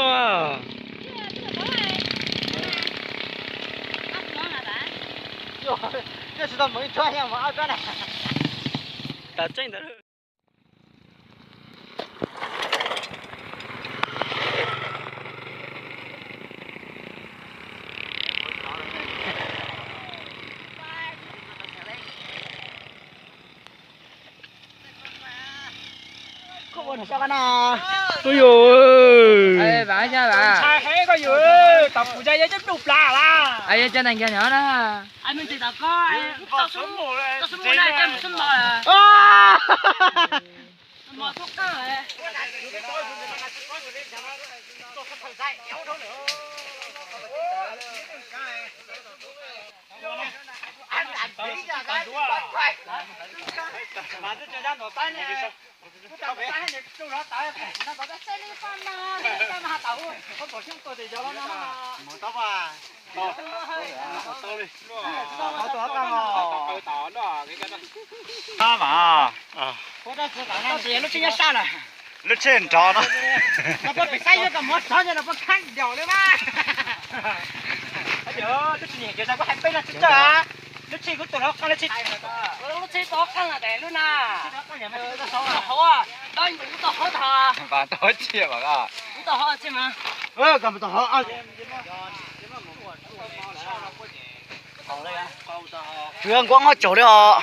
Ua. Ua, tsis tau mus ib tsob, mus ob tsob na. Tas tseeb ntawd. Ui yog, ntshai heev koj yawg, tom kuv ya ya coj dub plas las. Ai, coj neeg kiag nyob na. Lub tsheb nrov no. Lub tsheb kuv tus hlob qeej, lub tsheb, lub tsheb tau qeej lub na. Tau hauv, tau hauv tag. Tau hauv tsis mas. Tau hauv tsis mas. Tsw nkuab nqaij tsaus li os.